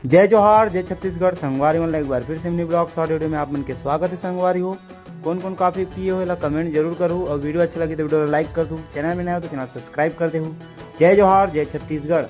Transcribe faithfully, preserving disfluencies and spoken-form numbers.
जय जोहार, जय छत्तीसगढ़। संगवारी मन ला एक बार फिर से मिनी ब्लॉग शॉर्ट वीडियो में आप मन के स्वागत है। संगवारी हो, कौन कौन कॉफी पिए हो, एला कमेंट जरूर करू और वीडियो अच्छा लगे तो वीडियो ला लाइक कर दू। चैनल में नया हो तो चैनल सब्सक्राइब कर देहू। जय जोहार, जय छत्तीसगढ़।